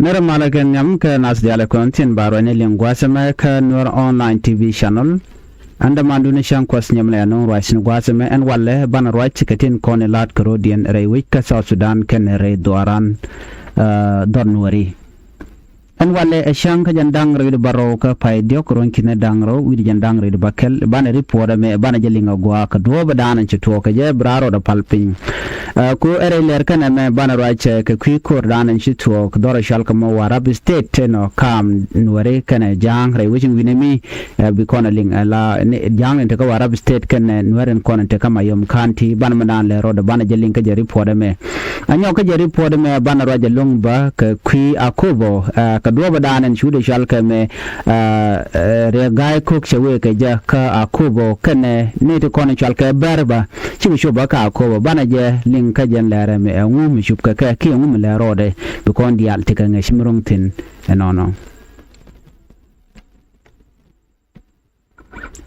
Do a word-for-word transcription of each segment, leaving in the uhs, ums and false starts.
Nɛrɛ malɛ kɛ nhiam kɛ nath diaal ɛ kɔn thi̱n ba ruacni liŋ gua̱a̱th ɛmɛ kä Nuer Online T V channel. Ɛn dämandun ni cäŋ kuɔth nyɛmlɛ ɛnɔŋ ruac ni gua̱a̱th ɛmɛ ɛn walɛ banɛ ruac kɛ tin kɔn in la̱t kɛ ro̱diɛn rɛy wec kä South Sudan kɛnɛ rɛy dhuaaran, eh, dhɔr Nuäri. Ɛn walɛ ɛ cäŋ kä jɛn da̱ŋ rɛw wi̱cdɛ bärɔw kä pay diɔ̱k ruɔ̱n ki̱n ɛ da̱ŋ rɛw wi̱cdɛ jɛn da̱ŋ rɛw wi̱cdɛ bäkɛl banɛ ripuɔt ɛmɛ banɛ jɛ liŋ a gua̱a̱ kɛ duɔ̱ɔ̱p ɛ da̱a̱n ɛn ci tuɔɔk kɛ jɛ bi raar rɔɔdɛ pal piny. Ɛ, ku ɛ rɛy lɛr kɛn ɛmɛ banɛ ruac, ɛ, kɛ kui̱ ko̱r da̱a̱n ɛn ci tuɔɔk dhɔr ɛ cɔal kɛ mɔ Warrap State ɛnɔ kaam Nuäri kɛnɛ Ja̱a̱ŋ rɛy wec in wi̱nɛ mi, ɛ, bi kɔn ɛ liŋ, ɛ, la ni Ja̱a̱ŋ in tekä Warrap State kɛnɛ Nuäri in kɔn in tekä Mayom County banɛ mɛ da̱a̱n lɛr rɔɔdɛ banɛ jɛ liŋ kä jɛ ripuɔt ɛmɛ. Anyɔk kä jɛ ripuɔt ɛmɛ banɛ ruac ɛlɔ̱ŋ bä kɛ kui̱ Akobo, ɛ, kɛ duɔ̱ɔ̱p ɛ da̱a̱n ɛn ci wut ɛ cɔal kɛ mɛ, ɛ, ɛ, Riɛk Ga̱a̱y Ko̱k cɛ wëë kɛ jɛ kä Akobo kɛnɛ nɛy ti kɔn cɔal kɛ Bɛr bä cikɛ cop bä kä Akobo banɛ jɛ liŋ kä jɛn lɛr ɛmɛ ɛŋu mi cup kɛ kɛ kiɛ ɛŋu mi lɛr rɔɔdɛ bi kɔn diaal ti kɛ ŋäc mi ro̱ŋ thi̱n ɛnɔnɔ.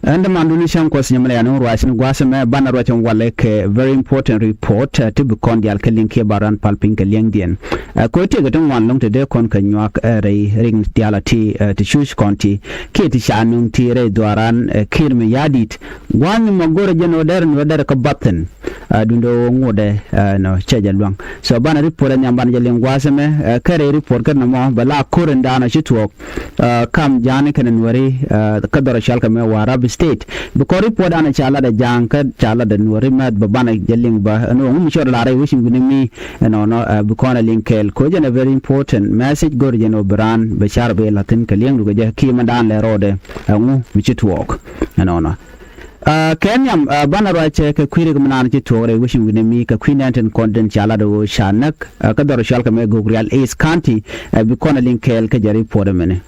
Ɛn dämandun ni cäŋ kuɔth nyɛmlɛ ɛnɔŋ ruac ni gua̱a̱th ɛmɛ banɛ ruac ɛn walɛ kɛ very important report, ɛ, ti bi kɔn diaal kɛ liŋ kiɛ ba ruan pal piny kɛ liɛŋdiɛn. Ɛ, ko̱ tëëkɛ ti ŋuan lo̱ŋ ti dee kɔn kɛ nyuak, ɛ, rɛy riŋ diaal a ti, ɛ, ti cuc kɔn ti kiɛ ti ca nöŋ ti rɛy dhuaaran, ɛ, Kiir Mayardit. Gua̱a̱th ni mɔ go̱rɛ jɛn ɣöö dɛr ni ɣöö dɛr kä bathin. Ɛ, duundɛ ɣöö ŋotdɛ, ɛ, nɔ cɛ jɛ lua̱ŋ. So banɛ ripuɔt ɛ nhiam banɛ jɛ liŋ gua̱a̱th ɛmɛ, ɛ, kä rɛy ripuɔt kɛn nɔmɔ bɛ la ko̱r in da̱a̱n ɔ ci tuɔɔk. Ɛ, kam Ja̱a̱ŋ kɛnɛ Nuäri, ɛ, kä dhɔr ɛ cɔal kɛ mɛ Warrap State. Bi kɔn ripuɔt dan ca lat ɛ Ja̱a̱ŋ kä ca lat ɛ Nuäri mɛth bä banɛ jɛ liŋ bä ɛn ɣöö ŋu mi cɔt ɛ la rɛy wec in wi̱ni mi ɛnɔnɔ, ɛ, bi kɔn ɛ liŋ kɛɛl. Ko̱ jɛn ɛ very important message go̱r jɛn ɣöö bi raan bɛ car bɛ la̱thi̱n kɛ liɛŋdu kɛ jɛ kiɛ mɛn dan lɛ rɔɔdɛ, ɛ, ŋu mi ci tuɔɔk ɛnɔnɔ. Ɛ, kɛ nhiam, ɛ, banɛ ruac, ɛ, kɛ kui̱ rik mi naan ci tuɔɔk rɛy wec in wi̱ni mi kɛ kui̱ nɛn tin kɔn tin ca lat ɛ ɣöö ca näk, ɛ, kä dhɔr ɛ cɔal kɛ mɛ Gogrial East County, ɛ, bi kɔn ɛ liŋ kɛɛl kä jɛ ripuɔt ɛmɛni.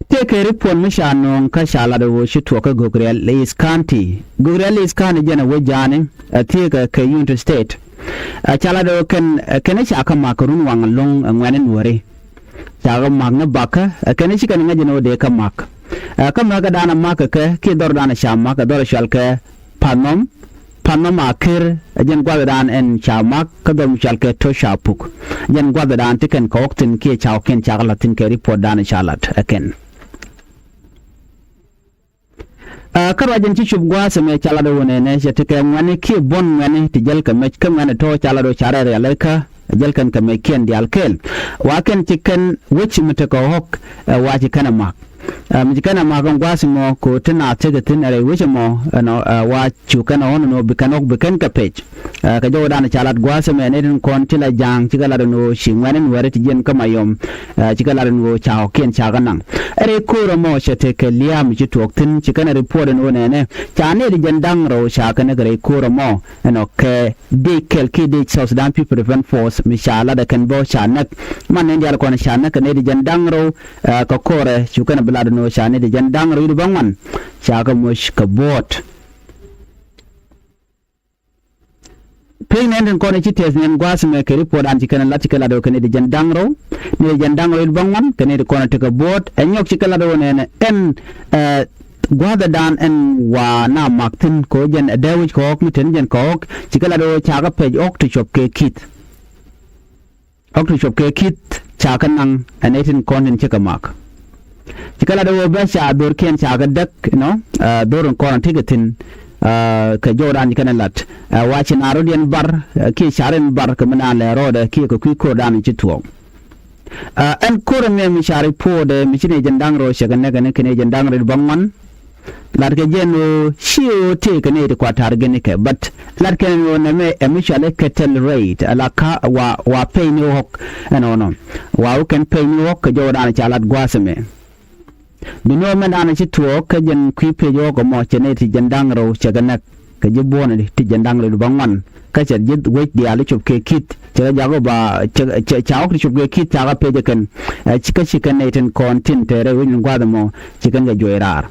Tëëkɛ ripuɔt mi ca nööŋ kä ca lat ɛ ɣöö ci tuɔɔk kä Gogrial East County. Gogrial East County jɛn ɛ wec Ja̱a̱ŋ, ɛ, thieekɛ kɛ Unity State. Ɛ, ca lat ɛ ɣöö kɛn, ɛ, kɛn ca kä mak kɛ run waŋ ɛlɔ̱ŋ, ɛ, ŋuɛ̈ni Nuäri. Ca kä mak ni bakä, ɛ, kɛn ci kɛn ŋäc ɛn ɣöö dee kä mak. Ɛ, kä mäkädan ɛ mak kɛ kɛ kiɛ dhɔrdan ca mak kɛ dhɔr cɔal kɛ Pa̱nhɔm, Pa̱nhɔm a ker, ɛ, jɛn gua̱thdan ɛn ca mak kä dhɔr mi cɔal kɛ To̱ ca puk. Jɛn gua̱thdan ti kɛn kɛ ɣɔ̱k thi̱n kiɛ ca ɣɔ̱kiɛn ca kɛ la̱t thi̱n kɛ ripuɔtdan ca lat ɛ kɛn. Ɛ, kä ruac in ci cup gua̱a̱th ɛmɛ ca lat ɛ ɣöö nɛnɛ cɛ tekɛ ŋuɛ̈ni kiɛ buɔ̱n ŋuɛ̈ni ti jäl kɛ mec kä ŋuɛ̈ni tɔ̱ ca lat ɛ ɣöö ca rɛl rialikä jäl kɛn kɛ mec kiɛn diaal kɛɛl. Wa kɛn ci kɛn wec mi tekɛ ɣɔ̱k, ɛ, wa ci kɛn ɛ mak. Ɛ, mi ci kɛn ɛ mak ɛn gua̱a̱th ɛmɔ ko̱ ti naath tekɛ thi̱n ɛ rɛy wec ɛmɔ ɛnɔ, ɛ, wa cu kɛn ɛ ɣɔ̱n ɛnɔ bi kɛn ɣɔ̱k bi kɛn kɛ pec. Ɛ, kɛ jɔwdan ca lat gua̱a̱th ɛmɛ nɛy tin kɔn ti la Ja̱a̱ŋ cikɛ lat ɛn ɣöö ci ŋuɛ̈ni Nuäri ti jiɛn kä Mayom, ɛ, cikɛ lat ɛn ɣöö ca ɣɔ̱kiɛn ca kɛ naŋ. Ɛ rɛy ko̱r ɛmɔ cɛ tekɛ lia̱a̱ mi ci tuɔɔk thi̱n ci kɛn ɛ ripuɔt ɛn ɣöö nɛnɛ ca nɛy ti jiɛn da̱ŋ rɛw ca kɛ näk rɛy ko̱r ɛmɔ ɛnɔ kɛ dec kɛl kiɛ dec South Sudan People Defense Force mi ca lat ɛ kɛn bä ca näk. Man nɛy diaal kɔn ca näk kɛ nɛy ti jiɛn da̱ŋ rɛw, ɛ, kɛ ko̱rɛ cu kɛn ɛ bi lat ɛn ɣöö ca nɛy ti jiɛn da̱ŋ rɛw wi̱cdɛ bäŋuan ca kɛ moc kɛ buɔ̱ɔ̱t. Pek nɛn tin kɔn ci tɛth nɛn gua̱a̱th mɛ kɛ ripuɔt an ci kɛn lat ci kɛ lat ɣöö kɛ nɛy ti jiɛn da̱ŋ rɛw, nɛy ti jiɛn da̱ŋ rɛw wi̱cdɛ bäŋuan kɛ nɛy ti kɔn tekɛ buɔ̱ɔ̱t. Ɛ nyɔk ci kɛ lat ɣöö nɛnɛ ɛn, ɛ, gua̱a̱thdan ɛn wa na mak thi̱n kɛ ɣöö jɛn ɛ dee wi̱c kɛ ɣɔ̱k mi ten jɛn kɛ ɣɔ̱k ci kɛ lat ɣöö ca kɛ pec ɣɔ̱k ti cuɔp kɛ ki̱th. Ɣɔ̱k ti cuɔp kɛ ki̱th ca kɛ naŋ ɛ nɛy tin kɔn tin cikɛ mak. Ci kɛ lat ɛ ɣöö bä ca dhorkiɛn ca kɛ däk, you know, ɛ, dhor in kɔn in tekɛ thi̱n, ɛ, kɛ jɔwdan ci kɛn ɛ lat. Ɛ, wa ci naar rɔ̱diɛn bar, ɛ, kiɛ car in bar kɛ mi naan lɛ rɔɔdɛ kiɛ kɛ kui̱ ko̱rdan in ci tuɔɔk. Ɛ, ɛn ko̱r ɛmɛ mi ca ripuɔtdɛ mi ci nɛy jiɛn da̱ŋ rɛw cɛ kɛ näk ɛn kɛ nɛy jiɛn da̱ŋ rɛw wi̱cdɛ bäŋuan. Latkɛ jɛ ɛn ɣöö ci ɣöö tëëkɛ nɛy ti kua ta̱r gɛnikɛ, but latkɛ ɛn ɣöö nɛmɛ ɛ mi cɔalɛ cattle raid, ala ka wa, wa pɛy ni ɣɔ̱k ɛnɔnɔ. Wa wä kɛn pɛy ni ɣɔ̱k kɛ jɔwdan ca lat gua̱a̱th ɛmɛ. Bi ni ɣöö mɛn an ci tuɔɔk kä jɛn kui̱ pec ɣɔ̱k ɛmɔ cɛ nɛy ti jiɛn da̱ŋ rɛw cɛ kɛ näk kɛ ji̱ buɔ̱n ti jiɛn da̱ŋ rɛw wi̱cdɛ bäŋuan. Kä cɛ ji̱ wec diaal i̱ cop kɛ ki̱th cɛ kɛ jak ɣöö ba cɛ, cɛ, ca ɣɔ̱k ti cop kɛ ki̱th ca kɛ pec ɛ kɛn. Ɛ, ci kä ci kɛn nɛy tin kɔn tin te rɛy wec ni gua̱a̱th ɛmɔ ci kɛn kɛ juɔc raar.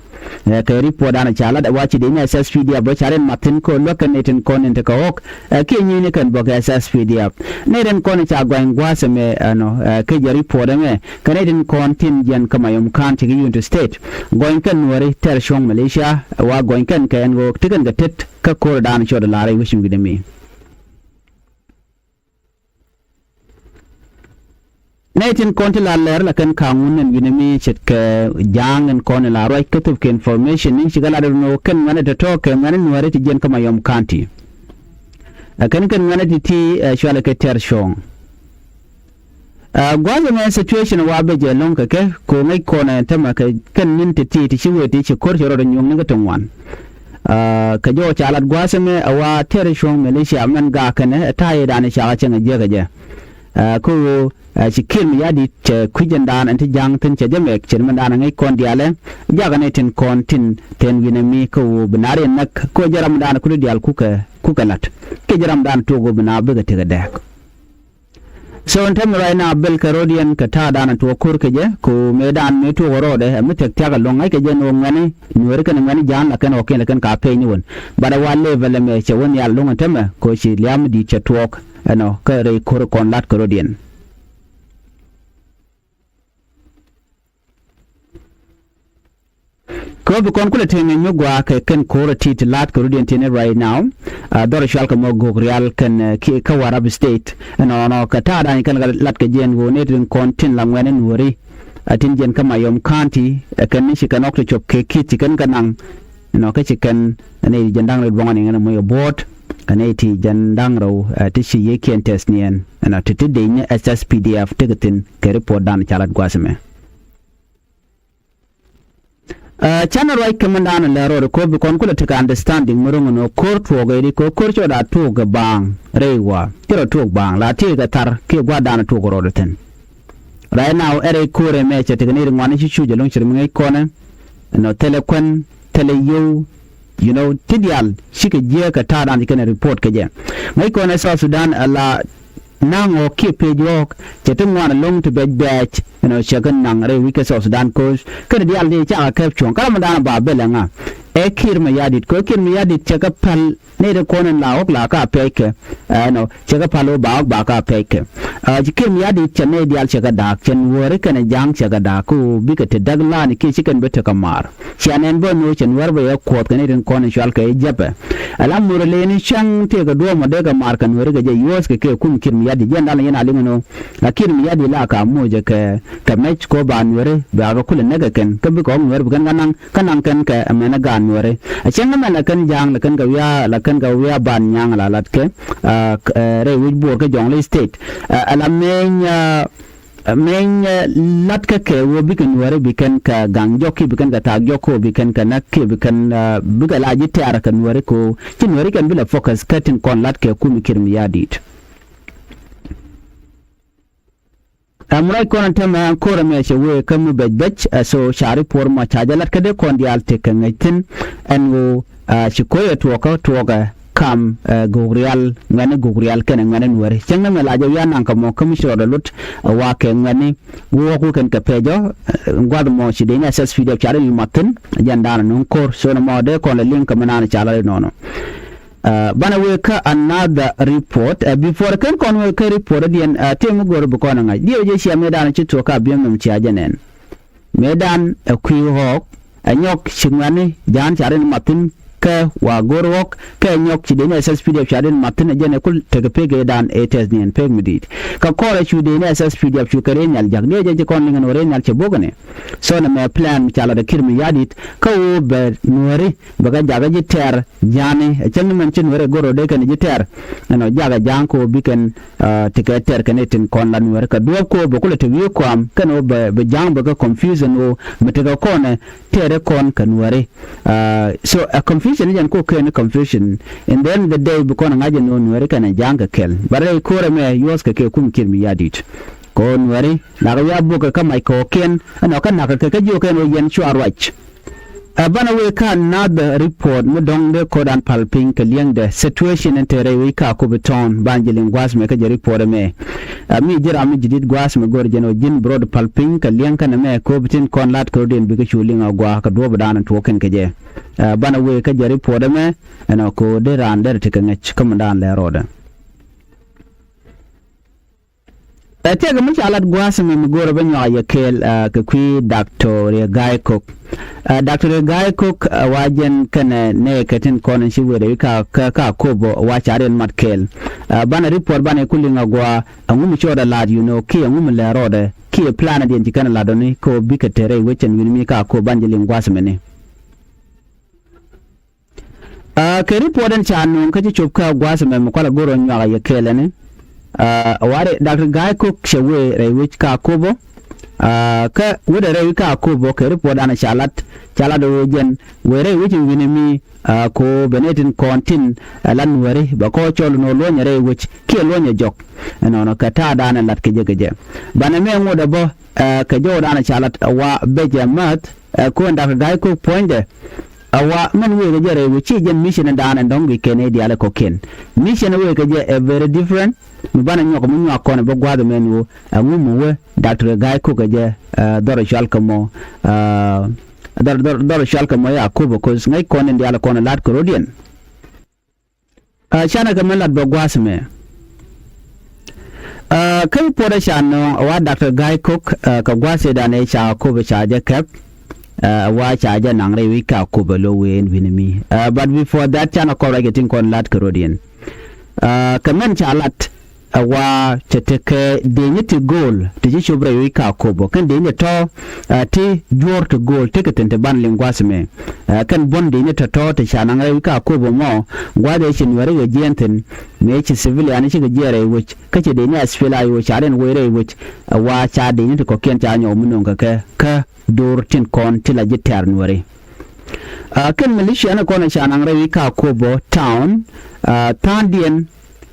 Ɛ, kɛ ripuɔtdan ca lat ɛ wa ci dee ni S S P D F bä ca rin mat thi̱n kɛ ɣöö luäk kɛn nɛy tin kɔn tin te kɛ ɣɔ̱k. Ɛ, kiɛ nyieeni kɛn bä kɛ S S P D F. Nɛy tin kɔn ca gɔany gua̱a̱th ɛmɛ ɛnɔ, ɛ, kɛ jɛ ripuɔt ɛmɛ kɛ nɛy tin kɔn tin jiɛn kä Mayom County kɛ Unity State. Gɔany kɛn Nuäri tɛr cuɔ̱ŋ militia, ɛ, wa gɔany kɛn kɛ ɛn ɣöö ti kɛn kɛ tet kä ko̱rdan cɔt ɛ la rɛy wec in wi̱ni mi. Nɛy tin kɔn ti la lɛr la kɛn kaŋun ɛn wi̱nɛ mi ce̱tkɛ ja̱a̱ŋ ɛn kɔn in la ruac kä thöpkɛ information ni cikɛ lat ɛn ɣöö kɛn ŋuɛ̈nɛ tɔ̱tɔ̱ kɛ ŋuɛ̈nɛ Nuääri ti jiɛn kä Mayom County. Ɛ kɛn kɛn ŋuɛ̈nɛ ti ti ɛ cualɛ kɛ tɛr cuɔ̱ɔ̱ŋ. Ɛ gua̱a̱th ɛmɛ situation wa bɛ jɛ lo̱ŋ kɛ kɛ ko ŋäc kɔn ɛ tämɛ kɛ kɛn ni̱n ti ti ti ci wee ti ci ko̱r cɛ rɔɔdɛ nyuɔ̱ŋ ni kä ti ŋuan. Ɛ kɛ jɔw ca lat gua̱a̱th ɛmɛ ɛ wa tɛr cuɔ̱ɔ̱ŋ militia mɛn gaak kɛnɛ ɛ ta̱a̱ yɛ da̱a̱n ɛ cakɛ cɛŋ ɛ jiäk ɛ jɛ. Ɛ kä ɣöö ɛ ci Kiir Mayardit cɛ kui̱c ɛn da̱a̱n ɛn ti ja̱a̱ŋ thi̱n cɛ jɛ mɛk cɛ ni mɛn da̱a̱n ɛ ŋäc kɔn diaalɛ. Jakä ni tin kɔn tin tɛn wi̱nɛ mi kä ɣöö bi naar yɛn näk kä ɣöö jɛ ram da̱a̱n ɛ kut diaal kukɛ kukɛ la̱t kiɛ jɛ ram da̱a̱n tuɔk ɣöö bi naar bikɛ tekɛ dɛɛk. So ɛn tɛmɛ ruac na bel kɛ ro̱diɛn kɛ ta̱a̱ da̱a̱n ɛ tuɔk ko̱r kɛ jɛ kɛ ɣöö mëë da̱a̱n mëë tuɔk ɛ rɔɔdɛ ɛ mi tɛk thia̱k ɛlɔ̱ŋ ŋa̱ckɛ jɛ ni ɣöö ŋuɛ̈ni Nuääri kɛnɛ ŋuɛ̈ni ja̱a̱n la kɛn ɣɔ̱kiɛn la kɛn ka pɛc ni wän. But ɛ wa level ɛmɛ cɛ wä nhial lo̱ŋ ɛn tɛmɛ kɛ ɣöö ci lia̱a̱m di̱i̱t cɛ tuɔɔk ɛnɔ kä rɛy ko̱r kɔn la̱t kɛ ro̱diɛn. Kɛ ɣöö bi kɔn kulɛ tëë ŋi̱ny mi gua̱a̱ kɛ kɛn ko̱r ɛ ti̱i̱t la̱t kɛ ro̱diɛn ti̱n right now. Ɛ dhɔr cual kɛ mɔ Gogrial kɛn ɛ kiɛ kä Warrap State ɛnɔnɔ kɛ ta̱a̱ da̱a̱ny kɛn lat kɛ jiɛn ɣöö nɛy tin kɔn tin la ŋuɛ̈ni Nuääri. Ɛ tin jiɛn kä Mayom County ɛ kɛn ni ci kɛn ɣɔ̱k ti cop kɛ ki̱th ci kɛn kɛ naŋ. Ɛnɔ kä ci kɛn ɛ nɛy ti jiɛn da̱ŋ rɛw buɔ̱ŋ ni ŋɛn ɛ moc ɛ buɔ̱ɔ̱t ɛ nɛy ti jiɛn da̱ŋ rɛw ɛ ti ci yiëëkiɛn tɛth niɛn ɛnɔ ti ti dec ni S S P D F tekɛ thi̱n kɛ report da̱a̱n ca lat gua̱a̱th ɛmɛ. Ɛ canɛ ruac kɛ mɛn da̱a̱n lɛ rɔɔdɛ ko̱r bi kɔn kulɛ tekɛ understanding mi ro̱ŋ ɛn ɣöö ko̱r tuɔɔk ɛ ri kɛ ɣöö ko̱r cɔɔd a tuɔɔk kɛ baaŋ rɛy wa ci rɔ tuɔɔk baaŋ la tëëkɛ thar kiɛ gua̱a̱r da̱a̱n tuɔɔk rɔɔdɛ thi̱n. Right now ɛ rɛy ko̱r ɛmɛ cɛ tekɛ ni ri ŋuani ci cuc ɛlɔ̱ŋ ci ri mi ŋäc kɔnɛ. Ɛnɔ thilɛ kuän thilɛ yio̱w. You know ti diaal cikɛ jiääk kɛ ta̱a̱ da̱a̱n ci kɛn report kɛ jɛ. Ŋäc kɔnɛ South Sudan ala naŋ ɣɔ̱k kiɛ pec ɣɔ̱k cɛ ti ŋuan ɛlɔ̱ŋ ti bɛc bɛɛc. Ɛnɔ cɛ kɛ naŋ rɛy wi̱c kɛ South Sudan ko̱o̱c kɛn diaal ti cakɛ kɛp cuɔ̱ŋ kä ram mi da̱a̱n ba bɛl ɛŋa. Ɛ Kiir Mayardit kɛ ɣöö Kiir Mayardit cɛ kɛ päl nɛy ti kɔn in la ɣɔ̱k la ka pɛckɛ. Ɛnɔ cɛ kɛ päl ɣöö ba ɣɔ̱k ba ka pɛckɛ. Ɛ ci Kiir Mayardit cɛ nɛy diaal cɛ kɛ da̱a̱k cɛ Nuääri kɛnɛ ja̱a̱ŋ cɛ kɛ da̱a̱k kä ɣöö bikɛ te däk la̱a̱ni kiɛ ci kɛn bi tekɛ maar. Cia nɛn bä ni ɣöö cɛ Nuäär bä yɛ kuɔth kɛ ni rin kɔn in cual kɛ i̱ jäpɛ. Ala murɛ leni cäŋ tëëkɛ duɔ̱ɔ̱mɔ dee kɛ maar kɛ Nuääri kɛ jɛ yuɔ̱ɔ̱th kɛ kɛ kum Kiir Mayardit jiɛn dal yɛn a liŋ ni ɣöö la Kiir Mayardit la ka mucɛ kɛ kɛ mɛc kɛ ɣöö ba Nuääri ba kɛ kulɛ näk kɛ kɛn kä bikɛ ɣɔ̱k Nuääri bi kɛn kɛ naŋ kä naŋ kɛn kɛ ɛmɛn ɛ gaat Nuääri. A cäŋ ni mɛn la kɛn ja̱a̱ŋ la kɛn kɛ wiaa la kɛn kɛ wiaa ban nyaŋ la latkɛ rɛy wi̱c Bo̱o̱r kä Jonglei State. Ala meny Meny lat kä kɛ ɣöö bikɛ Nuääri bi kɛn kɛ gaŋ jɔk kiɛ bi kɛn kɛ thaak jɔk kä ɣöö bi kɛn kɛ näk kiɛ bi kɛn bikɛ la ji̱ tɛ̈r kɛ Nuääri kɛ ɣöö ci Nuääri kɛn bi lɛ focus kä tin kɔn lat kɛ kumi Kiir Mayardit. Ɛm ruac kɔn ɛn täämɛ ɛn ko̱r ɛmɛ cɛ wee kä mi bɛc bɛc ɛ so ca ripuɔr mɔ ca jɛ lat kä dee kɔn diaal tekɛ ŋäc thi̱n ɛn ɣöö ci ko̱yɛ tuɔɔkä tuɔɔkɛ kam ɛ Gogrial ŋuɛ̈tni Gogrial kɛnɛ ŋuɛ̈tni Nuääri. Cäŋ ni mɛ la jɛ wiaa naŋ kɛ mɔ kä mi ci rɔɔdɛ lot ɛ wa kɛ ŋuɛ̈tni wuɔ̱k wä kɛn kɛ pɛcɔ. Gua̱th mɔ ci dee ni S S P D F ca ri ni math thi̱n ɛ jɛn daanɔ nuŋ ko̱r so ni mɔ dee kɔn lɛ liŋ kɛ mi naan ca la ri nɔnɔ. Banɛ wee kä another report ɛ before kɛn kɔn wee kä report ɛ diɛn ɛ tëë mi go̱o̱r bi kɔn ɛ ŋa̱c diɛ wee jɛ cia mëë daanɔ ci thuɔ̱k ka biɛm nɔm cia jɛ nɛn. Mëëdan ɛ kui̱ ɣɔ̱ɔ̱k ɛ nyɔk ci ŋuɛ̈tni ja̱a̱n ca rin math thi̱n kä wa go̱r ɣɔ̱k kä ɛ nyɔk ci dee ni S S P D F ca rin math thi̱n ɛ jɛn ɛ kul tekɛ pek ëëdan ëë tɛth niɛn pek mi di̱i̱t. Kä kɔrɛ cu dee ni S S P D F cu kɛ rɛy nhial ja̱k dee jɛ ci kɔn liŋ ɛn ɣöö rɛy nhial cɛ bo̱k ɛnɛ. So nɛ mɛ plan mi ca lat ɛ Kiir Mayardit kä ɣöö bɛ Nuääri bɛ kɛ jakä ji̱ tɛ̈r ja̱a̱ni ɛ cäŋ ni mɛn ci Nuääri ɛ go̱r ɣöö dee kɛn ji̱ tɛ̈r. Ɛnɔ jakä ja̱a̱ŋ kä ɣöö bi kɛn ti kɛ tɛr kɛn itin kɔn la Nuääri kɛ duɔ̱ɔ̱p ko bɛ kulɛ te wi̱i̱ kɔam kɛn ɣöö bɛ ja̱a̱ŋ bɛ kɛ confusion ɣöö mi tekɛ kɔn ɛ tɛɛrɛ kɔn kɛ Nuääri. So ɛ confusion jɛn ko kɛn confusion in the end of the day bi kɔn ɛ ŋa̱c ɛn ɣöö Nuääri kɛn ɛ ja̱a̱ŋ kɛ kɛl. But rɛy ko̱r ɛmɛ yuɔ̱th kɛ kɛ kum Kiir Mayardit kɛ ɣöö Nuääri nakɛ wiaa bok kɛ kä mac kɔɔkiɛn ɛnɔ kä nakä kɛ kä jiök kɛn ɣöö yɛn cua ruac. Ɛ banɛ wee kä another report mi dɔ̱ŋ dee ko̱dan pal piny kɛ li̱eŋdɛ situation in te rɛy wec ka kupi tɔ̱ɔ̱n ban ji̱ liŋ gua̱a̱th mɛ kä jɛ report ɛmɛ. Ɛ mi ji̱ ram mi ji̱ di̱t gua̱a̱th mɛ go̱r jɛn ɔ ji̱n bi rɔɔd pal piny kɛ li̱eŋ kɛn ɛmɛ ko̱pi tin kɔn la̱t kɛ rɔ̱diɛn bikɛ cu liŋ a gua̱a̱ kɛ duɔ̱ɔ̱p dan tuɔɔk kɛn kɛ jɛ. Ɛ banɛ wee kä jɛ report ɛmɛ ɛnɔ ko̱ dee raan derɛ tekɛ ŋäc kä mi daan lɛ rɔɔdɛ. Ɛ, tëëkɛ mi ca lat gua̱a̱th ɛmɛ mi go̱o̱rä bä nyuak yɛ kɛɛl, ɛ, kɛ kui̱ Daktɔr Riek Gai Kok. Ɛ, Daktɔr Riek Gai Kok, ɛ, wa jɛn kɛnɛ nɛɛkɛ tin kɔn in ci wëë rɛy wi̱c ka, ka, ka Akobo wa ca riɛn mat kɛɛl. Ɛ, banɛ report banɛ ku liŋ a gɔaa, ɛŋu mi cɔɔdɛ la̱t, you know, kiɛ ɛŋu mi lɛ rɔɔdɛ, kiɛ plan diɛn ci kɛn ɛ la̱t ɔni, kɛ ɣöö bikɛ te rɛy wec ɛn wi̱ni mi ka Akobo, banɛ jɛ liŋ gua̱a̱th ɛmɛni. Aa, kɛ report ɛn ca nööŋ kä ci cop kä gua̱a̱th ɛmɛ mi kualɛ go̱r ɔ nyuak a yɛ kɛɛl ɛni. Aa, warɛ Daktɔr Gai Kok cɛ wëë rɛy wec ka Akobo. Aa, kä wetdɛ rɛy wec ka Akobo kɛ report ɛn ca lat, ca lat ɛ wëë jɛn wëë rɛy wec in wi̱ni mi, aa, ko bɛ nɛy tin kɔn tin, aa, lat Nuääri bɛ kɔc cɔl nɔ luɔ̱nyɛ rɛy wec kiɛ luɔ̱nyɛ jɔk. Ɛnɔnɔ kɛ ta̱a̱dan ɛ lat kɛ jɛ kɛ jɛ. Banɛ mɛ ŋot ɛ bä, aa, kɛ jɔwdan ɛ ca lat ɛ wa bɛc ɛ mäth, aa, ko ɛn Daktɔr Gai Kok puɔ̱nydɛ. Ɛ wa mɛn wëë kɛ jɛ rɛy wec ci jɛn mission in daanɛ dɔ̱ŋ guic kɛn i̱ diaal ɛ kɔ̱kiɛn. Mission wëë kɛ jɛ ɛ very different. Mi banɛ nyuɔk mi nyuak kɔn ɛ bä gua̱a̱th ɛmɛn ɣöö ɛŋu mi wee Daktɔr Gai Kok ɛ jɛ, ɛ, dhɔr ɛ cual kɛ mɔ, ɛ, dhɔr, dhɔr, dhɔr ɛ cual kɛ mɔ ya Akobo, 'cause ŋäc kɔn in diaal ɛ kɔn ɛ la̱t kɛ rɔ̱diɛn. Ɛ, canɛ kɛ mi lat bä gua̱a̱th ɛmɛ. Ɛ, kä puɔt ɛ ca nööŋ ɛ wa Daktɔr Gai Kok, ɛ, kɛ gua̱a̱th ëëdan ëë ca Akobo ca jɛ kɛp, ɛ, ɛ wa ca jɛ naŋ rɛy wec ka Akobo lo̱ wëë ɛn wi̱ni mi. Ɛ, but before that, canɛ kɔn ruac kɛ tin kɔn lat kɛ rɔ̱diɛn. Ɛ, kɛ mɛn ca lat, ɛ wa cɛ tekɛ dëëcni ti gööl ti ci cop rɛy wec ka Akobo kɛn dëëcni tɔ̱, ɛ, ti juɔ̱ɔ̱r ti gööl tekɛ thi̱n ti ban liŋ gua̱a̱th ɛmɛ. Ɛ, kɛn buɔ̱n dëëcni tɔ̱tɔ̱ ti ca naŋ rɛy wec ka Akobo mɔ, gua̱a̱th ëë ci Nuääri kɛ jiɛɛn thi̱n, mëë ci civilian cikɛ jiɛɛn rɛy wec, kä ci dëëcni SPLA-IO ca riɛn wec rɛy wec, ɛ wa ca dëëcni ti kɔ̱kiɛn ca nyɔk mi nööŋ kɛ kɛ kä do̱r tin kɔn ti la ji̱ tɛ̈r Nuääri. Aa, kɛn militia ni kɔn ca naŋ rɛy wi̱c ka Akobo town, aa, tha̱a̱ŋdiɛn,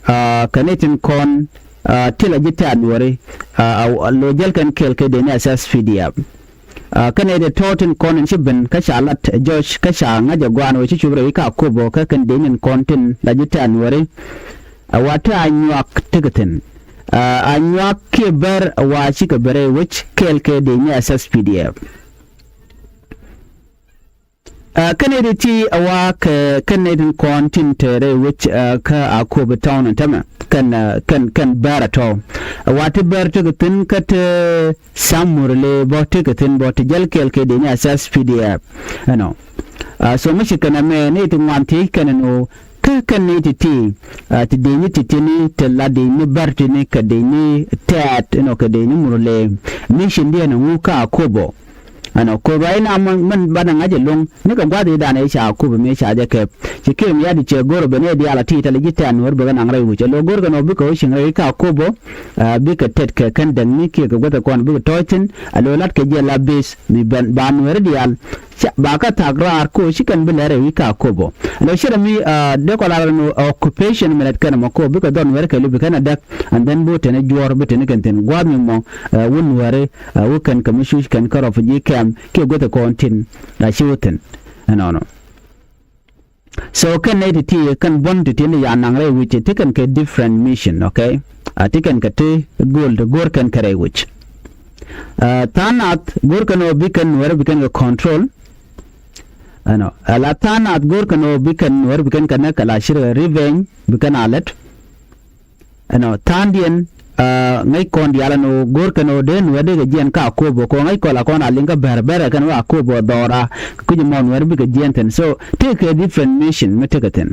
aa, kɛ ni tin kɔn, aa, ti la ji̱ tɛ̈r Nuääri, aa, a, a lo̱ jäl kɛn kɛɛl kɛ dëëcni SSPDF. Aa, kɛn ɛ dee tɔ̱ tin kɔn in ci ben kä ca lat George kä ca ŋa̱c ɛ gɔaa ni wee ci cop rɛy wi̱c ka Akobo kä kɛn dëëcni kɔn tin la ji̱ tɛ̈r Nuääri. Aa, wa ti Anyuak tekɛ thi̱n. Aa, Anyuak kiɛ Bär ɛ wa cikɛ ben rɛy wec kɛɛl kɛ dëëcni SSPDF. Aa, kɛn ɛ ti ti ɛ wa kɛ kɛn ɛ tin kɔn tin te rɛy wec, aa, kä Akobo town ɛn tämɛ kɛn, aa, kɛn, kɛn Bär ɛ tɔ̱. Ɛ wa ti Bär tekɛ thi̱n kä ti Sam Murle bä tekɛ thi̱n bä ti jäl kɛɛl kɛ dëëcni SSPDF. Ɛnɔ. Aa, so mi ci kɛn ɛmɛ ni ti ŋuan thiec kɛn ɛn ɣöö kä kɛn ni ti ti, aa, ti dëëcni ti ti ni ti la dëëcni Bär ti ni kɛ dëëcni Tɛ̈t, ɛnɔ, kɛ dëëcni Murle. Mission diɛn ɛŋu kä Akobo. Ɛnɔ, kɛ ruac na mɛn, mɛn banɛ ŋa̱c ɛlɔ̱ŋ ni kɛ gua̱th i̱ danɛ i̱ ca Akobo mëë ca jɛ kɛp. Ci Kiir Mayardit cɛ go̱r ɛ ben i̱ diaal a ti tɛl ji̱ tɛ̈r Nuäär bikɛ naŋ rɛy wec. Ɛ lo̱ go̱r kɛ nɔ bikɛ wä cieŋ rɛy wi̱c ka Akobo, aa, bikɛ tet kɛ kɛn däkni kiɛ kɛ guäth ɛ kɔn bikɛ tɔ̱ɔ̱c thi̱n. Ɛ lo̱ la̱t kɛ jiɛl la base mi ben ba Nuääri diaal. Ca, ba kä thak raar ko̱ ci kɛn bi lɛr rɛy wi̱c ka Akobo. Ɛ lo̱ cierɛ mi, aa, dee kɔ lar ɛn ɣöö occupation mi lɛt kɛn ɛmɔ ko̱ bikɛ dhɔr Nuääri kɛ li̱p bi kɛn a däk. And then bi wä teni juɔ̱ɔ̱r bi teni kɛn thi̱n gua̱a̱th mi mɔ, aa, wä Nuääri, aa, wä kɛn kɛ mi cuc kɛn kä refugee camp kiɛ guäth ɛ kɔn tin la ci wä thi̱n. Ɛnɔnɔ. So kɛn nɛy ti ti kɛn buɔ̱n ti ti ni ya naŋ rɛy wi̱c ti kɛn kɛ different mission, okay? Aa, ti kɛn kɛ ti go̱o̱l ti go̱o̱r kɛn kɛ rɛy wi̱c. Aa, tha̱a̱ŋ nath go̱o̱r kɛn ɣöö bi kɛn Nuäär bi kɛn kɛ control. Ɛnɔ, ala tha̱a̱ŋ nath go̱o̱r kɛn ɣöö bi kɛn Nuäär bi kɛn kɛ näk ala cirɛ revenge bi kɛn a lät. Ɛnɔ, tha̱a̱ŋdiɛn, aa, ŋäc kɔn diaal ɛn ɣöö go̱o̱r kɛn ɣöö dee Nuäär dee kɛ jiɛn kä Akobo kɛ ɣöö ŋäc kɔn la kɔn a liŋ kä Bär, Bär kɛn ɣöö Akobo dhɔra kɛ kui̱c ɛmɔ Nuäär bikɛ jiɛn thi̱n. So tekɛ different mission mi tekɛ thi̱n.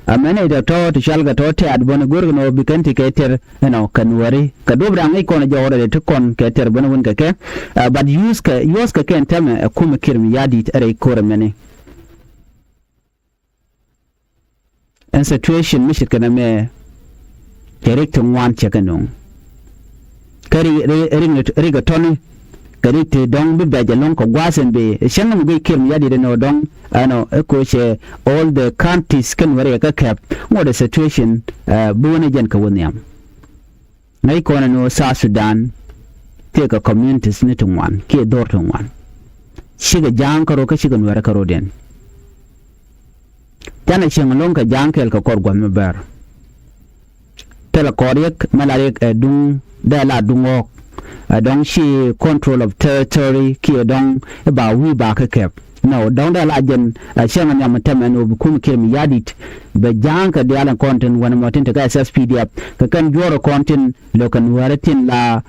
Aa, mɛn i̱ tɔ̱tɔ̱ ti cual kɛ tɔ̱ Tɛ̈t bä ni go̱o̱r kɛn ɣöö bi kɛn ti kɛ tɛr, ɛnɔ, kɛ Nuääri kɛ duɔ̱p da̱ŋ ŋäc kɔn jɔwrɛ ti kɔn kɛ tɛr bä ni wun kɛ kɛ. Aa, but use kɛ, use kɛ kɛn tɛmɛ ɛ kumɛ Kiir Mayardit ɛ rɛy ko̱r ɛmɛni. Ɛn situation mi ce̱tkɛ nɛmɛ cɛ rik ti ŋuan cɛ kɛ nöŋ. Kä rik, rik, rik, rik ɛ tɔ̱ni kɛ rik ti dɔ̱ŋ bi bɛc ɛlɔ̱ŋ kɛ gua̱a̱th ɛn bëë ɛ cäŋ mi guic Kiir Mayardit ɛn ɣöö dɔ̱ŋ ɛnɔ ɛ ko̱cɛ all the counties kɛn wɛrɛ yɛ kä kɛp ŋuɔ̱t ɛ situation, ɛ, bi wän ɛ jɛn kɛ wä nhiam. Ŋäc kɔn ɛn ɣöö South Sudan tëëkɛ communities ni ti ŋuan kiɛ dhɔr ti ŋuan. Cikɛ Ja̱a̱ŋ kärɔ̱ kä cikɛ Nuäärä kärɔ̱diɛn. Canɛ cieŋ ɛlɔ̱ŋ kɛ Ja̱a̱ŋ kɛɛl kɛ kɔr gua̱th mi bär. Thilɛ kɔr riɛk mɛ la riɛk ɛ duŋ dee la duŋ ɣɔ̱ɔ̱k. Ɛ dɔ̱ŋ ci control of territory kiɛ dɔ̱ŋ ɛ ba wi̱i̱ ba kä kɛp. No, dɔ̱ŋ dee la jɛn a cäŋ a nhiam mi tɛmɛ ni wä bi kum Kiir Mayardit bɛ ja̱a̱ŋ kɛ diaal in kɔn tin wänɛ mɔ tin te kɛ S S P D F kɛ kɛn juɔrɛ kɔn tin lo̱kɛ nuäärä tin la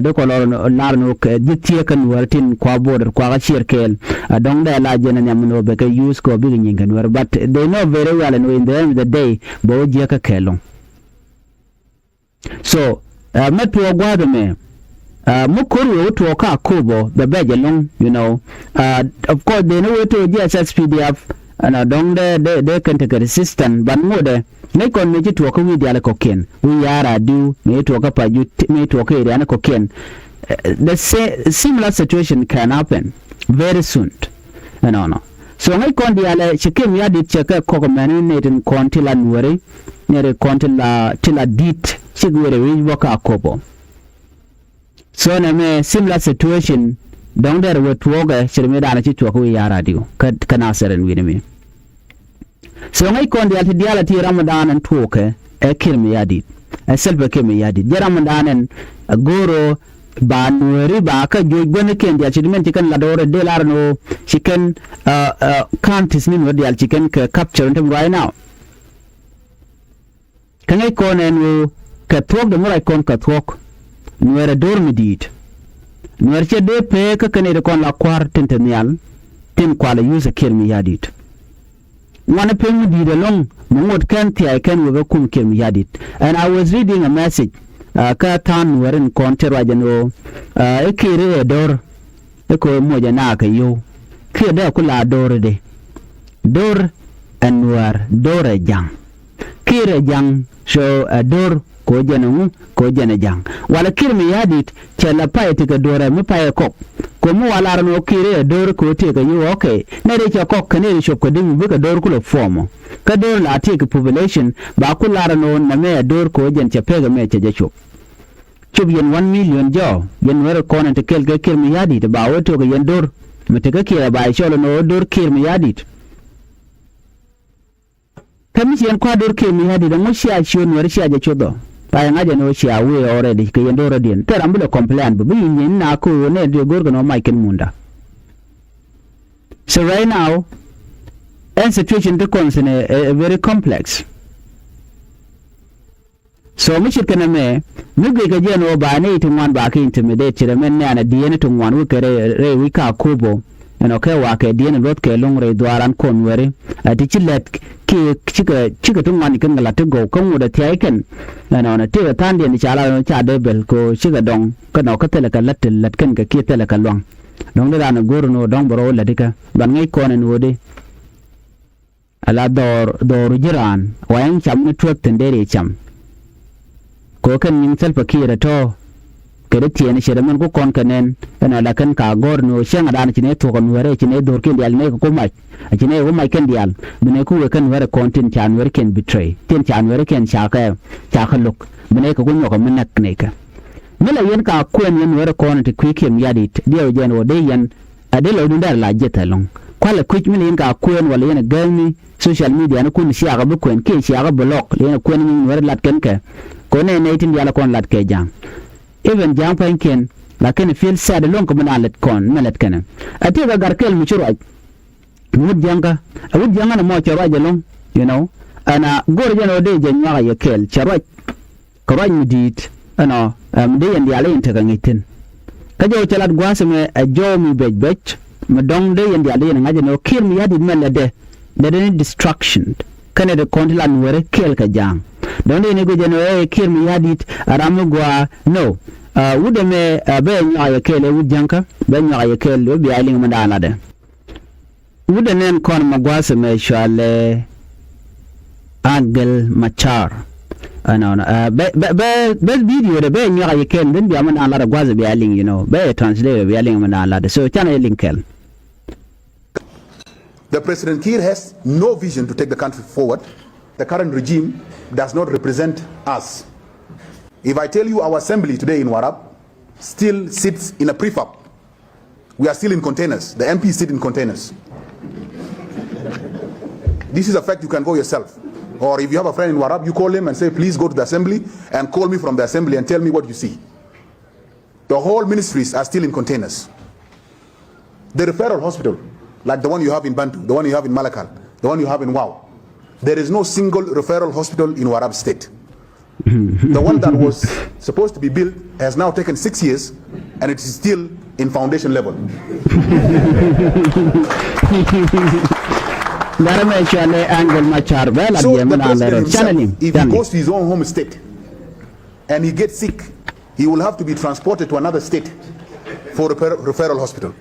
dee kɔ lɔr lar ni wä kɛ ji̱ thiee kɛ nuäärä tin kua border kua kä cier kɛɛl. A dɔ̱ŋ dee la jɛn a nhiam mi ni wä bɛ kɛ use kɛ wä bikɛ nyieeny kɛ nuäärä, but they know very well ni wä in the end of the day bɛ wä jiäkä kɛɛl lo̱ŋ. So mɛ tuɔɔk gua̱a̱th ɛmɛ, mi ko̱r wee wä tuɔɔk ka Akobo bɛ bɛc ɛlɔ̱ŋ, you know. Of course dee ni wee tuɔɔk ji̱ S S P D F ɛn a dɔ̱ŋ dee dee kɛn tekɛ resistance, but ŋotdɛ ŋäc kɔn mëë ci tuɔɔk kä wi̱i̱ diaal kɔ̱kiɛn, wi̱i̱ ya̱a̱r a diw mëë ci tuɔɔk kä Pajut, mëë ci tuɔɔk kä area ni kɔ̱kiɛn. The similar situation can happen very soon. Ɛnɔnɔ. So ŋäc kɔn diaalɛ ci Kiir Mayardit cɛ kɛ kɔk mɛni ni tin kɔn ti la nuɔri, ni ri kɔn ti la ti la dit cik weri wi̱i̱ bä ka Akobo. So nɛ mɛ similar situation dɔ̱ŋ dɛr wä tuɔɔkɛ ci ri mi daanɛ ci tuɔɔk wi̱i̱ ya̱a̱r a diw kä kä Nasir ɛn wi̱ni mi. So ŋäc kɔn diaal ti diaal a ti ram mi daanɛ tuɔɔkɛ ɛ Kiir Mayardit, ɛ Salva Kiir Mayardit jɛ ram mi daanɛ ɛ go̱o̱ro ba nuääri ba kä juɔc guänikiɛn diaal ci di mɛn ci kɛn lat ɣöö rɛ dee lar ni ɣöö ci kɛn counties ni nuäär diaal ci kɛn kɛ capture in tem right now. Kä ŋäc kɔn ɛn ɣöö kɛ thuɔ̱k de mi ruac kɔn kɛ thuɔ̱k, nuäär ɛ do̱r mi di̱i̱t. Nuäär cɛ dee pee kä kɛn iri kɔn la kua̱r tin te nhial tin kualɛ yuth ɛ Kiir Mayardit. Ŋuan piny mi di̱i̱t ɛlɔ̱ŋ mi ŋot kɛn thia̱a̱c kɛn wekɛ kum Kiir Mayardit. And I was reading a message kä tha̱a̱ŋ nuääri in kɔn ti ruac ɛn ɣöö i̱ Kiir i̱ ɛ do̱r i̱ kɛ ɣöö moc ɛ naak kɛ yio̱w. Kiir dee ku la do̱r i̱di, do̱r ɛ nuäär, do̱r ɛ ja̱ŋ. Kiir ɛ ja̱ŋ, so ɛ do̱r kɛ ɣöö jɛn ɛ ŋu, kɛ ɣöö jɛn ɛ ja̱ŋ. Walɛ Kiir Mayardit cɛ la pay ti kɛ do̱r ɛ mi pay ɛ kɔk. Kɛ mi wa lar ɛn ɣöö Kiir ɛ do̱r kɛ ɣöö tëëkɛ yio̱w, okay. Nɛy ri cɛ kɔk kɛ nɛy ri cop kɛ di̱ŋ mi bikɛ do̱r kulɛ puɔmɔ. Kä do̱r la tëëkɛ population ba ku lar ɛn ɣöö nɛmɛ ɛ do̱r kɛ ɣöö jɛn cɛ pek ɛmɛ cɛ jɛ cop. Cop yɛn one million jɔɔk yɛn nuäär kɔn in te kɛl kɛ Kiir Mayardit ba wä tëëkɛ yɛn do̱r. Mi tekä Kiir ɛ ba cɔl ɛn ɣöö do̱r Kiir Mayardit. Kä mi ci yɛn kua̱r do̱r Kiir Mayardit ɛŋu cia ciöt nuäär cia jɛ coth ɔ. Pay ŋa̱c ɛn ɣöö cia wee already kɛ yɛn do̱r rɔ̱diɛn. Tɛr ram bi lɛ complain bä bi yɛn nyin na ko̱o̱k ɣöö nɛ dee go̱r kɛn ɣöö mac kɛn munda. So right now ɛn situation ti kɔn thi̱n ɛ very complex. So mi ce̱tkɛ nɛmɛ mi guickɛ jɛ ɛn ɣöö ba nɛy ti ŋuan ba kɛ intimidate ci rɛ mɛn nɛ̈ɛ̈n ɛ dieen ti ŋuan wekɛ rɛy wi̱c ka Akobo. Ɛn ɣöö kɛ wakɛ dieen ɛ luɔ̱thkɛ lo̱ŋ rɛy dhuaaran kɔn weri ɛ ti ci lɛt kiɛ cikɛ cikɛ ti ŋuan kɛn kɛ la̱t ti gɔw kä ŋot ɛ thia̱a̱c kɛn. Ɛn ɣöö nɛ tëëkɛ tha̱a̱ŋdiɛn ti ca lat ɛn ɣöö ca dee bɛl kɛ ɣöö cikɛ dɔŋ kɛn ɣöö kä thilɛ kɛ la̱t ti la̱t kɛn kɛ kiɛ thilɛ kɛ luaŋ. Dɔ̱ŋ di raan ɛ go̱r ɛn ɣöö dɔ̱ŋ bɛ rɔ wä la̱t ikä ban ŋäc kɔn ɛn ɣöö di. Ala dhɔr dhɔr ji̱ raan wa ɛn cam ni tuäk thi̱n dee ri cam. Kɛ ɣöö kɛn nyiŋ Salva Kiir ɛ tɔ̱ kɛ di tiɛɛni ce̱t ɛmɛn ku kɔn kɛ nɛn. Ɛn ala kɛn ka gɔ̱r ni ɣöö cäŋ adan ci nɛ thuɔ̱k ɛ nuäärɛ ci nɛ dho̱rkiɛn diaal nɛ kɛ ku mac. A ci nɛ ku mac kɛn diaal bi nɛ ku wee kɛn nuäärɛ kɔn tin ca nuäärkiɛn betray tin ca nuäärkiɛn ca kɛ ca kɛ lo̱k bi nɛ kɛ ku nyɔk ɛ mi näk nɛy kɛ. Mi la yɛn ka kuɛn yɛn nuäärɛ kɔn ti kui̱ Kiir Mayardit diɛw jɛn ɣöö dee yɛn a dee lɔcdun dɛr la jiɛth ɛlɔ̱ŋ. Kualɛ kui̱c mi la yɛn ka kuɛn wala yɛn a gääŋni social media ni kun ciakä bi kuɛn kiɛ ciakä bi lɔk la yɛn a kuɛn nyin nuäärɛ lat kɛn kɛ. Kɛ ɣöö nɛ nɛy tin diaal kɔn lat kɛ ja̱a̱ŋ. Even ja̱a̱ŋ pa̱nykiɛn la kɛn feel sad ɛlɔ̱ŋ kɛ mi naan lät kɔn mi lät kɛnɛ. A tiɛɛk a gat kɛl mi ci ruac. Wut jiäŋkä a wut jiäŋkä ni mɔ cɛ ruac ɛlɔ̱ŋ, you know. Ɛn a go̱r jɛn ɣöö dee jɛ nyuak a yɛ kɛɛl cɛ ruac. Kɛ ruac mi di̱i̱t ɛnɔ ɛm dee yɛn diaal i̱ yɛn tekɛ ŋi̱c thi̱n. Kä jɔw cɛ lat gua̱a̱th ɛmɛ ɛ jɔw mi bɛc bɛc mi dɔ̱ŋ dee yɛn diaal dee yɛn ŋa̱c ɛn ɣöö Kiir Mayardit mɛ lɛtdɛ lɛtdɛ ni destruction. Kɛnɛ ti kɔn ti la nuäärɛ kɛɛl kɛ ja̱a̱ŋ. Dɔ̱ŋ dee ni guic ɛn ɣöö ɛ Kiir Mayardit ɛ ram mi gua̱a̱ no. Wut ɛmɛ ɛ bɛ nyuak a yɛ kɛɛl ɛ wut jiäŋkä bɛ nyuak a yɛ kɛɛl bɛ bia liŋ mi da̱a̱n latdɛ. Wut ɛ nɛn kɔn ma gua̱a̱th ɛmɛ cualɛ Angel Machar. Ɛnɔnɔ bɛ bɛ bɛ video dɛ bɛ nyuak a yɛ kɛl dhin bia mi naan lat ɛ gua̱a̱th ɛ bia liŋ, you know, bɛ yɛ translate bia liŋ mi naan lat ɛ so canɛ yɛ liŋ kɛl. The President Kiir has no vision to take the country forward. The current regime does not represent us. If I tell you our assembly today in Warrap still sits in a prefab, we are still in containers. The M Ps sit in containers. This is a fact, you can go yourself. Or if you have a friend in Warrap, you call him and say, please go to the assembly and call me from the assembly and tell me what you see. The whole ministries are still in containers. The referral hospital like the one you have in Bantu, the one you have in Malakal, the one you have in Wau. There is no single referral hospital in Warrap State. The one that was supposed to be built has now taken six years and it is still in foundation level. Garɛ mɛ cualɛ Angel Machar bɛ la So diɛ the mɛ la lɛ president rɔ canɛ himself, nim if he canɛ nim. goes to his own home state and he gets sick, he will have to be transported to another state for refer- referral hospital.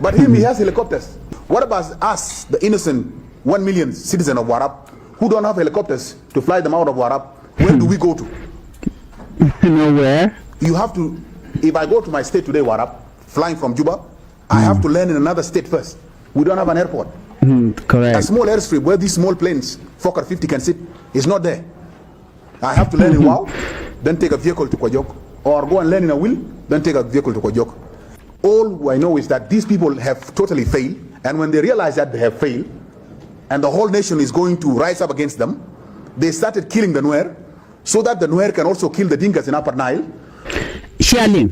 But him, he has helicopters. What about us, the innocent one million citizen of Warrap, who don't have helicopters to fly them out of Warrap? Where do we go to? Nowhere. You have to, if I go to my state today, Warrap, flying from Juba, I have to land in another state first. We don't have an airport. Mm, A correct. small airstrip where these small planes, Fokker fifty, can sit is not there. I have to land in Wau, then take a vehicle to Kwajok, or go and land in Awil, then take a vehicle to Kwajok. All I know is that these people have totally failed, and when they realize that they have failed, and the whole nation is going to rise up against them, they started killing the Nuer, so that the Nuer can also kill the Dinkas in Upper Nile. Ciali.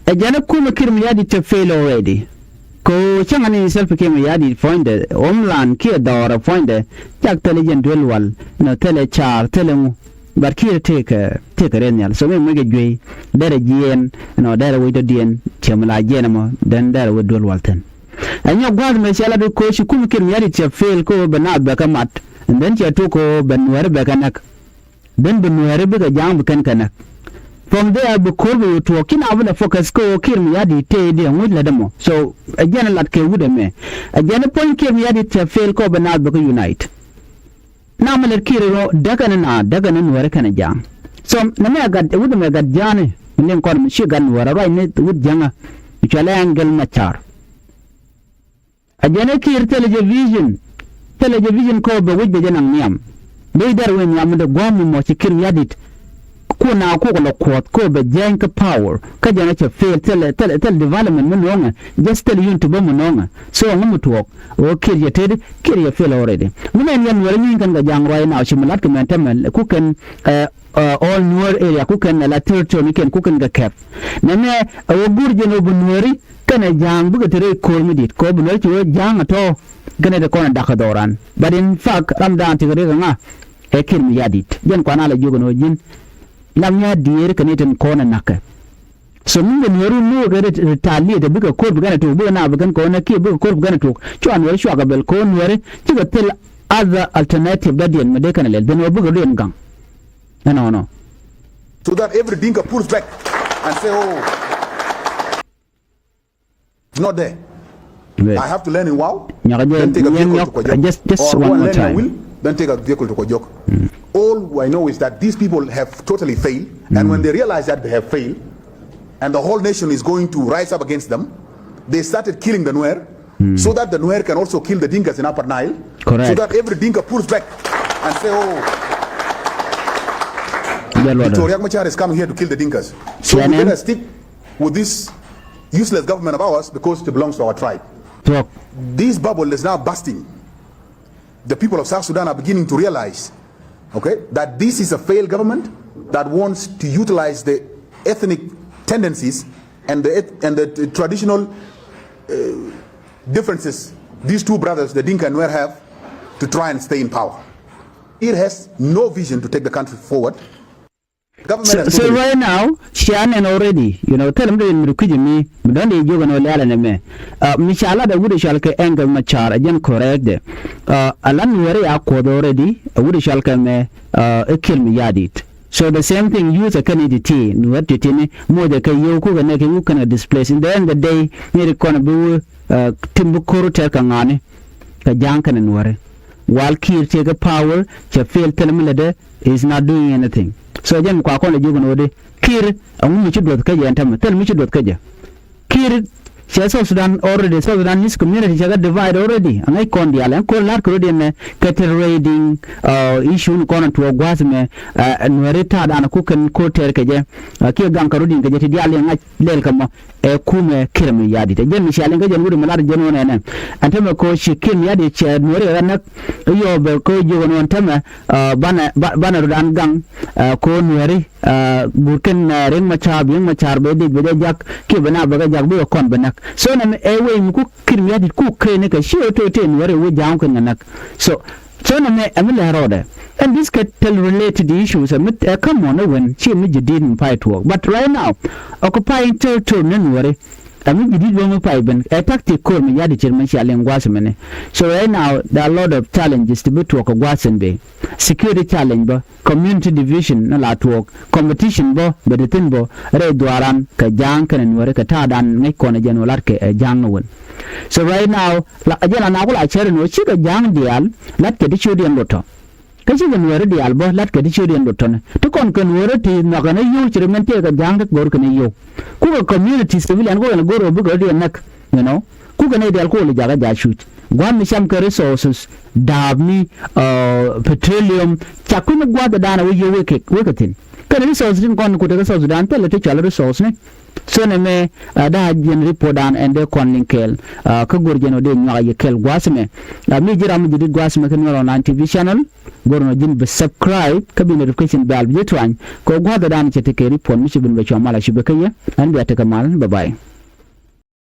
Ɛ jɛn ɛ kumɛ Kiir Mayardit cɛ fail already. Ko cäŋ ani Salva Kiir Mayardit puɔ̱nydɛ, Omlan kiɛ dhɔrɛ puɔ̱nydɛ, cak thilɛ jɛn duel wal, nɔ thilɛ car, thilɛ ŋu. But Kiir tëëkɛ, tëëkɛ rɛy nhial. So mi mucɛ juey, derɛ jiɛn, nɔ derɛ wec dɔ̱diɛn, cɛ mi la jiɛn ɛmɔ, then derɛ wec duel wal thi̱n. Ɛ nyɔk gua̱a̱th mɛ cɛ la bi koci kumɛ Kiir Mayardit cɛ fail ko bɛ naath bɛ kɛ mat, and then cɛ tuk ko bɛ Nuɛri bɛ kɛ näk. Then bi Nuɛri bikɛ ja̱a̱ŋ bi kɛn kɛ näk. From there bi ko̱r bi yu tuɔɔk ci na bi lɛ focus kä ɣöö Kiir Mayardit tëëdi ɛŋuc lätdä mɔ. So ɛ jɛn ɛ lat kɛ wut ɛmɛ. Ɛ jɛn ɛ puɔ̱ny Kiir Mayardit cɛ fail kɔ bɛ naath bɛ kä unite. Na mi lät Kiir rɔ däkɛ ni na däkɛ ni Nuɛri kɛn ɛ ja̱a̱ŋ. So nɛ mɛ ɛ gat ɛ wut ɛmɛ ɛ gat ja̱a̱ni mi liŋ kɔn mi ci gat Nuɛri ruacni wut jäŋä. Cualɛ Angel Machar. A jɛn ɛ Kiir thilɛ jɛ vision. Thilɛ jɛ vision kɔ bɛ wec bɛ jɛ naŋ nhiam. Dee dɛr wec nhiam mi dee gua̱a̱m mi mɔ ci Kiir Mayardit. Ku na kuk lɔ kuɔth kɔ bɛ jɛny kä power. Kä jɛn ɛ cɛ fail thilɛ thilɛ thilɛ development mi nɔŋɛ. Just thilɛ yun ti bä mi nɔŋɛ. So ŋu mi tuɔɔk ɣöö Kiir jɛ tet Kiir jɛ fail already. Mi nɛn yɛn wɛrɛ nyuny kɛn kɛ ja̱a̱ŋ ruac na ci mi la̱t kɛ mɛn tämɛ ku kɛn ɛ ɛ all Nuer area ku kɛn ɛ la territory ni kɛn ku kɛn kɛ kɛp. Nɛmɛ ɛ wä gur jɛn ɣöö bi Nuɛri kɛnɛ ja̱a̱ŋ bikɛ te rɛy ko̱r mi di̱t kɛ ɣöö bi Nuɛri ci wee ja̱a̱ŋ ɛ tɔ̱. Kɛnɛ te kɔn ɛ da̱k kɛ dhɔran. But in fact ram da̱a̱n ti kɛ riɛk ɛ ŋa? Ɛ Kiir Mayardit. Jɛn kuan a lɛ jiök ɛn ɣöö ji̱n lam nya diëër kɛ ni tin kɔn ɛ na̱kɛ. So mi bɛ Nuɛri wä mo̱o̱ kɛ retaliate bikɛ ko̱r bi kɛn ɛ tuk bikɛ na bi kɛn kɔn ɛ kiɛ bikɛ ko̱r bi kɛn ɛ tuk. Cua Nuɛri cua kɛ bɛl kɔn Nuɛri cikɛ thil other alternative dɔ̱diɛn mi dee kɛn ɛ lɛl ben ɣöö bikɛ ruɛn gaŋ. Ɛnɔnɔ. So that every Dinka pulls back and say, oh, it's not there. I have to learn in Wau, Nyaka jɛ then take a nyɛn vehicle to nyɔk Kwajok. Just just Or go one and more learn in time. Awil, then take a vehicle to Kwajok. All I know is that these people have totally failed, and when they realize that they have failed, and the whole nation is going to rise up against them, they started killing the Nuer, so that the Nuer can also kill the Dinkas in Upper Nile, Correct. so that every Dinka pulls back and say, oh, Jɛ luɔt. Dictor Riek Machar is coming here to kill the Dinkas. So Tiɛnɛn. We better stick with this useless government of ours because it belongs to our tribe. Tuɔk. This bubble is now bursting. The people of South Sudan are beginning to realize, okay, that this is a failed government that wants to utilize the ethnic tendencies and the eth- and the traditional uh, differences these two brothers, the Dinka and Nuer, have to try and stay in power. It has no vision to take the country forward. Government So, has so totally right now, cianɛn already, you know, thil mi dee mi dee kui̱c mi mi dɔ̱ŋ dee jiök ɛn ɣöö lialɛ nɛmɛ. Mi ca lat ɛ wut ɛ cɔal kɛ Angel Machar ɛ jɛn correct dɛ. A lat Nuɛri a kuɔth already ɛ wut ɛ cɔal kɛ mɛ ɛ Kiir Mayardit. So the same thing youth ɛ kɛn i̱ ti ti Nuɛr ti ti ni moc ɛ kɛ yio̱w kukɛ nɛ kɛ wuk kɛn kɛ displace. In the end of the day ni ri kɔn bi wä tim bi ko̱r tɛr kɛ ŋa̱ni. Kɛ ja̱a̱ŋ kɛnɛ Nuɛri. Wal Kiir tëëkɛ power cɛ fail thil mi lätdɛ is not doing anything. So jɛn mi kua kɔn lɛ jiök ɛn ɣöö di Kiir ɛŋu mi ci duɔth kä jɛ ɛn tämɛ thil mi ci duɔth kä jɛ. Kiir cɛ South Sudan already, South Sudanese community cɛ kɛ divide already. Aŋäc kɔn diaal ɛn ko̱r la̱r kɛ rot yɛn ɛ kɛ te raiding issue ni kɔn ɛn tuɔɔk gua̱a̱th mɛ. Nuɛri ta̱a̱dan ku kɛn ko̱r tɛɛr kɛ jɛ kiɛ gaŋ kɛ rot yɛn kɛ jɛ ti diaal yɛn ŋa̱c lɛl kɛ mɔ. Ɛ kumɛ Kiir Mayardit ɛ jɛn mi cia liŋ kä jɛn wut mi lat jɛn wun ɛnɛ. Ɛn tämɛ kɛ ɣöö ci Kiir Mayardit cɛ Nuɛri ɛ ɣän näk. Yɔɔpɛ kä jiök ɛn ɣän tämɛ banɛ banɛ rut an gaŋ. Kä Nuɛri guut kɛn Riek Machar, Riek Machar bɛ dec bɛ jɛ jak kiɛ bɛ na bɛ kɛ jak bikɛ kɔn bɛ näk. So nɛmɛ ɛ wee mi ku kir mi yadit ku kee ni kɛ ci ɣä to̱ tëë nuɔ̱ɔ̱ri wä ja̱a̱ŋ kɛn kɛ näk. So so nɛmɛ ɛ mi lɛ rɔɔdɛ. And this kɛ tɛl related issues ɛ mi ɛ kä mɔn ɛ wen ci mi jadid mi pay tuɔɔk. But right now occupying territory ni nuɔ̱ɔ̱ri ɛ mi jadid bä mi pay ben ɛ tactic kor mi yadit cir mi cia liŋ gua̱a̱th mini. So right now there are a lot of challenges ti bi tuɔɔk kɛ gua̱a̱th in ben. Security challenge bä, community division ni la tuɔɔk, competition bä bɛ ti thi̱n bä rɛy dhuaaran kɛ ja̱a̱ŋ kɛnɛ nuɔ̱ɔ̱ri kɛ ta̱a̱dan ŋäc kɔn ɛ jɛn wä la̱tkɛ ɛ ja̱a̱ŋ ni wen. So right now la ɛ jɛn la nak wä la cär in wä cikɛ ja̱a̱ŋ diaal la̱tkɛ ti ciöt yɛn lot tɔ. Kä cikɛ nuɔ̱ɔ̱ri diaal bä la̱tkɛ ti ciöt yɛn lot tɔni ti kɔn kɛ nuɔ̱ɔ̱ri ti nhɔakɛ ni yio̱w ci ri min tëëkɛ ja̱a̱ŋ ti go̱o̱r kɛ ni yio̱w. Kukɛ community civilian kukɛ ni go̱o̱r ɛ bikɛ rɔ diɛn näk, you know. Kukɛ ni diaal kukɛ li jakä ja̱ cuc. Gua̱a̱th mi cam kɛ resources, da̱a̱p mi, uh, petroleum, ca kui̱ni gua̱a̱th ɛ da̱a̱n ɛ wä yio̱w wekɛ wekɛ thi̱n. Kɛnɛ resources tin kɔn kutekɛ South Sudan thilɛ ti cual resource ni. So nɛmɛ, uh, da̱a̱ jiɛn report da̱a̱n ɛn dee kɔn liŋ kɛɛl, uh, kä go̱r jɛn ɔ dee nyuak a yɛ kɛɛl gua̱a̱th mɛ. Uh, mi ji̱ ram mi ji̱ dit gua̱a̱th mɛ kä Nuer Online T V channel, go̱r nɔ ji̱n bi subscribe kä bi notification bell bi ji̱ tuany. Kɛ gua̱a̱th ɛ da̱a̱n cɛ tekɛ report mi ci bin bɛ cua mal a ci bɛ kä yɛ. Ɛn bia tekɛ mal, bye bye.